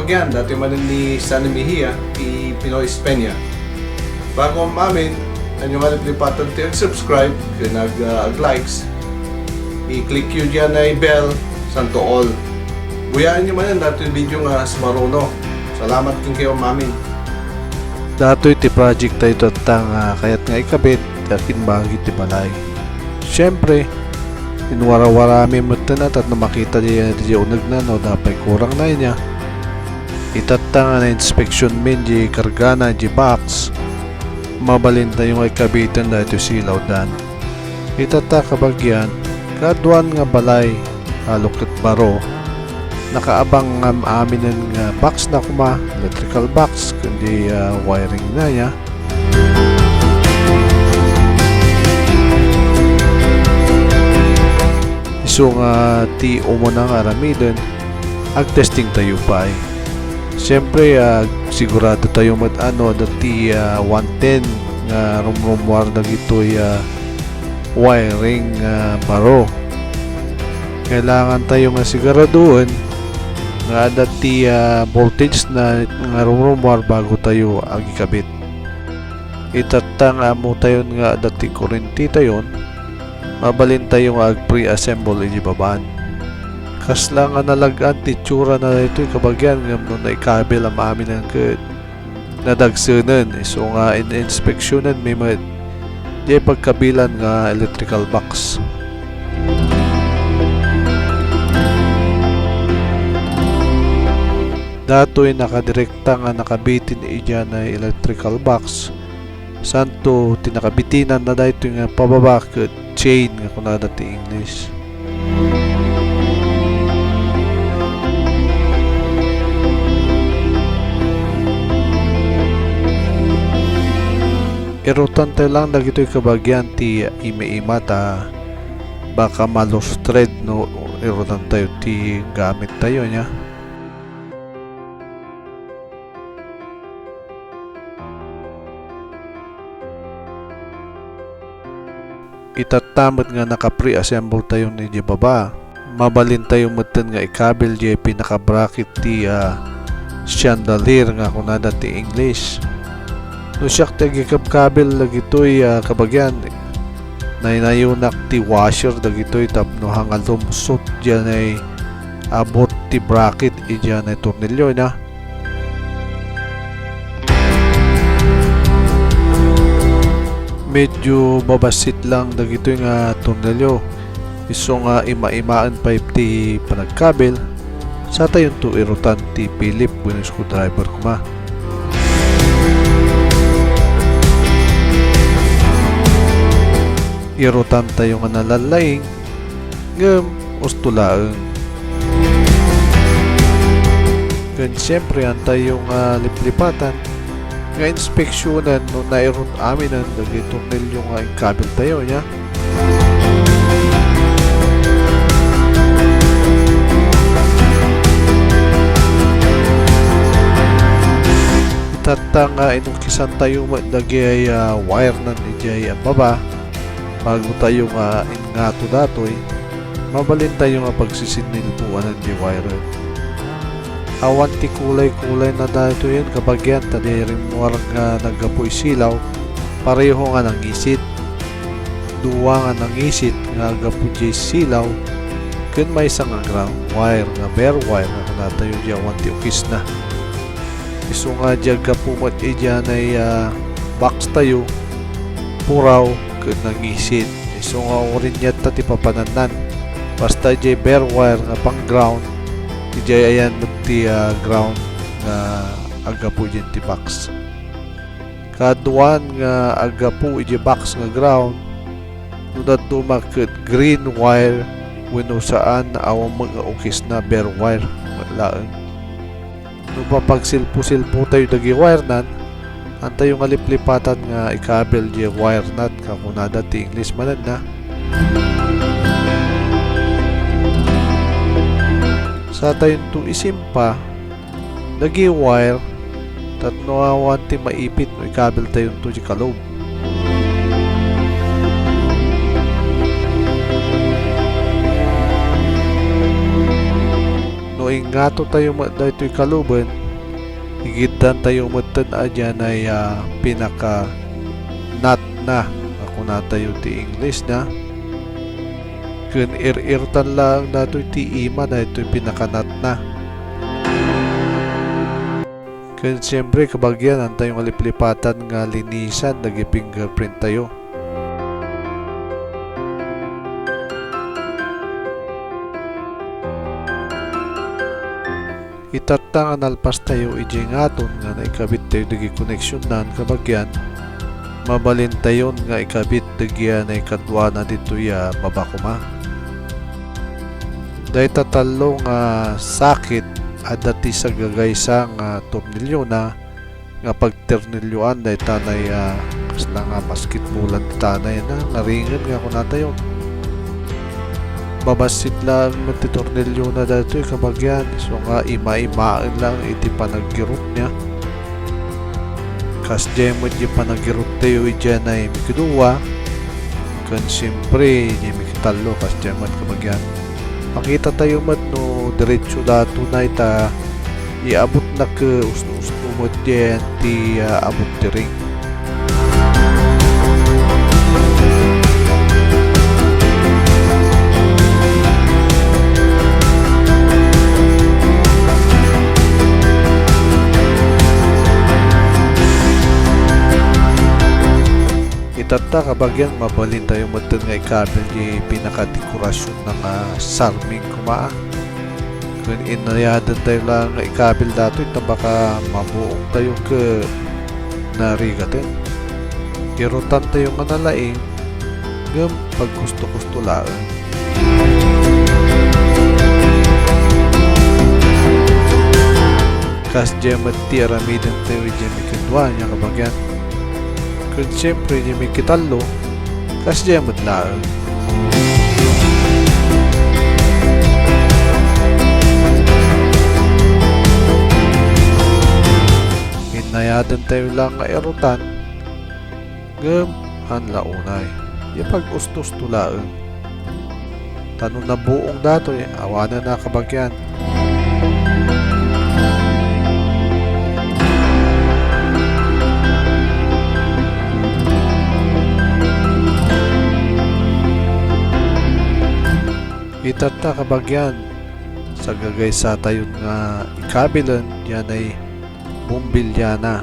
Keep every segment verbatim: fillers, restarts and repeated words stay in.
Yan, datoy manen ni Sunny Mejia, ti Pinoy Espeña. Bago am-amin, ania nga liplipatan ti ag-subscribe, ken ag-, ah, ag-likes, i-click yo diay a bell, santo all. Buyaenyo manen datoy video nga sumaruno. Salamat kenkayo am-amin. Datoy ti project tayo tatta nga kayat nga ikabit, ti akin bahagi ti balay. Siyempre, inwarawarami metten a tapno makita diay, diay unegna no adda pay kurangna ania. Itatta nga nainspeksionmin diay kargana diay box, mabalintayo nga ikabiten daytoy silawdan. Itatta kabagian, kaduan nga balay, allo ket baro, nakaabang nga am-aminen nga box na koma, electrical box, ken diay, ah, wiring na ya. Isu nga ti umuna nga aramiden, agtesting tayo pay. Siyempre, ah, sigurado tayo met a no adda ti, ah, one ten nga rumrumuar dagitoy, ah, wiring, ah, baro. Kailangan tayo nga siguradoen nga adda ti, ah, voltage na nga rumrumuar bago tayo agikabit. Itatta nga ammotayon nga adda ti kurentetayon, mabalintayo nga agpreassemble iti babaen. Kasla nga nalag-an ti itsurana daytoy kabagian ngem no naikabel am-aminen ket nadagsenen, isu nga in-inspeksionenmi met diay pagkabilan nga electrical box. Datoy nakadirekta nga nakabiten idiay electrical box. Santo ti nakabitinan na daytoy nga pababa ket chain nga kunada ti English. Irutan tayo lang dagitoy kabagian ti ima-ima ta baka ma-loose thread no irutan tayo ti gamit tayo nia. Itatta met nga naka-pre-assemble tayo idiay baba. Mabalin tayo metten nga ikabel diay pinaka-bracket ti, ah, chandelier nga kunada ti English. No siak ti agikabkabel dagitoy, ah, kabagian, naynayonak ti washer dagitoy tapno haan nga lumsot diay abut ti bracket idiay tornilyo, ina. Medyo babassit lang dagitoy nga tornilyo. Isu nga ima-imaen pay ti panagkabel, satayonto irutan ti Phillips wenno screwdriver koma. Irutan tayo nga nalallaing, ngem usto laeng. Ken siempre, haan tayo nga liplipatan nga inspeksionen no nairut aminen dagiti tornilyo nga inkabel tayo, nia. Itatta nga inukisan tayo met dagiti, ah, wire nan idiay baba. Bago tayo nga inngato datoy, mabalin tayo nga pagsisinilbuanan ti wire. Awan ti kulay-kulay na datoyen kabagian ta diay rimmuar nga naggapu iti silaw, pareho nga nangisit. Dua nga nangisit nga aggapu diay silaw, ken maysa nga ground wire nga bare wire nga kunatayo diay awan ti ukisna. Isu nga diay aggapu met idiay, ah, box tayo, puraw ken nangisit. Isu nga urinniatta ti papanannan. Basta idiay bare wire nga pang-ground, idiay ayan met ti, ah, ground nga aggapu idiay ti box. Kaduan nga aggapu idiay box nga ground, no dadduma ket green wire wenno saan, awan met nga ukisna, bare wire met laeng. No mapagsilpo-silpo tayo dagiti wire nan, haan tayo nga liplipatan nga ikabel diay wire nut nga kunada ti English manenna. Satayonto isimpa dagiti wire tapno awan ti maipit no ikabel tayonto diay kalub. No inngato tayo met daytoy kaluben, Igiddantayo metten a dianay, ah, pinaka-nut na, a kunatayo ti English na. Ken ir-irtan laeng datoy ti ima daytoy pinaka-nut na. Ken siempre, kabagian, haantayo nga liplipatan nga linisan dagiti fingerprint tayo. Itatta nga nalpastayo idiay ngaton nga naikabit tayo dagiti koneksionnan, kabagian, mabalintayon nga ikabit dagiti naikaduana ditoy a baba koma. Dayta tallo nga sakit, adda ti sagagaysa nga torniliona nga pagtornilioan dayta nay, ah, kasla nga basketbolan dayta nay na ngaringen nga kunatayon. Mabassit laeng met ti torniliona daytoy, kabagian, isu nga ima-imaen laeng iti panaggirutna. Kasdiay met ti panaggirut tayo idiay nay mikidua, ken siempre, idiay mikitallo, kasdiay met, kabagian. Makita tayo met no diretso dato na ita, iabut na ket usto-usto met diay ti, ah, abut ti ring. Itatta, kabagian, mabalintayo metten nga ikabil ti pinakadekorasyon nga sarming koma. Ken inayadentayo laeng nga ikabil datoy ta baka mabuong tayo ket narigaten. Irutantayo nga nalaing, ngem pagkusto-kusto laeng. Kasdiay met ti aramidentayo idiay mikidua, ania, kabagian. Ken siempre, idiay mikitallo, kasdiay met laeng. Inayadentayo la nga irutan, ngem haan la unay. Ipagustusto laeng. Ta no nabuong datoy, awanen a, kabagian. Itatta, kabagian, sagagaysatayon nga ikabilen diay bombiliana.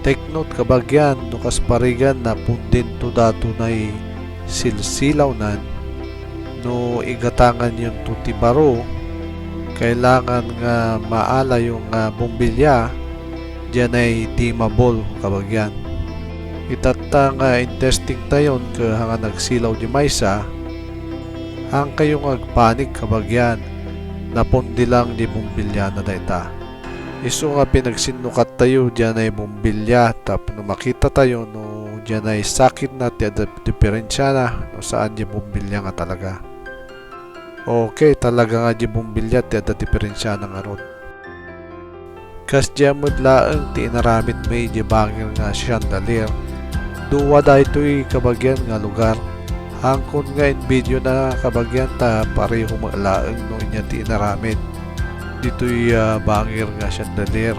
Take note, kabagian, no kas parigan, napundinto dato nay silsilawnan, no igatanganyon to ti baro, kailangan nga maalayo nga bombilia, diay dimmable, kabagian. Itatta nga intesting tayon ket haan nga nagsilaw di maysa, haankayo nga agpanik, kabagian, napundi lang di bombiliana dayta. Isu nga pinagsinnukattayo diay bombilia tapno makitatayo no diay sakitna ti adda diperensiana no saan diay bombilia nga talaga. Okay, talaga nga diay bombilia ti adda diperensiana ngarud. Kasdiay met laeng ti inaramidmi diay bangir nga chandelier. Dua daytoy, kabagian, nga lugar. Haankon nga in-video na, kabagian, ta pareho met laeng no ania ti inaramid ditoy, ah, bangir nga chandelier.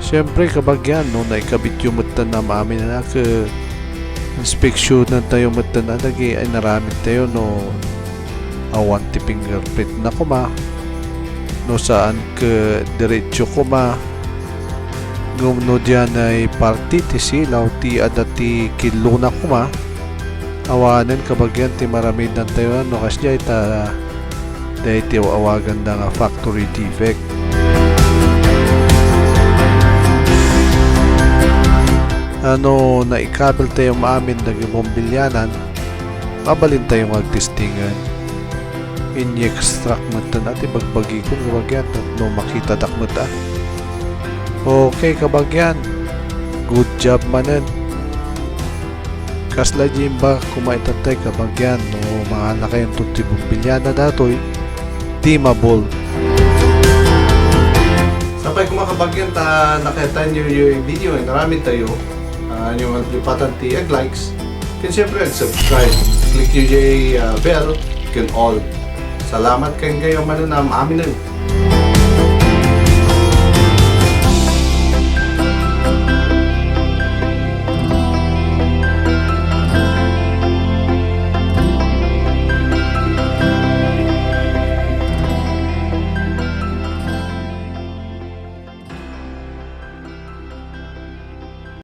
Siempre, kabagian, no naikabityo metten a maamin a ket inspeksionantayo metten a dagiti inaramidtayo no awan ti fingerprintna koma, no saan ket diretso koma, ngem no diay parte ti silaw ti adda ti killona koma, awanen kabagian ti maramidantayo no kasdiay ta daytoy aw-awaganda nga factory defect. A no naikabeltayo maamin dagiti bombilianan, mabalintayo nga agtestingen. Inyextract metten a ti bagbagikon kabagian tapno makitadak met a. Okay, kabagian. Good job manen. Kasla diay imbag koma itattay kabagian no mangalakanto ti bombiliana datoy, dimmable. Kabagian ta nakita niyo yung video nga inaramid tayo, ah, yung lipatan ti ag-likes. Ken siyempre, ag-subscribe. Click niyo yung, ah, bell, ken all. Salamat ken kayo, manunam. Amin.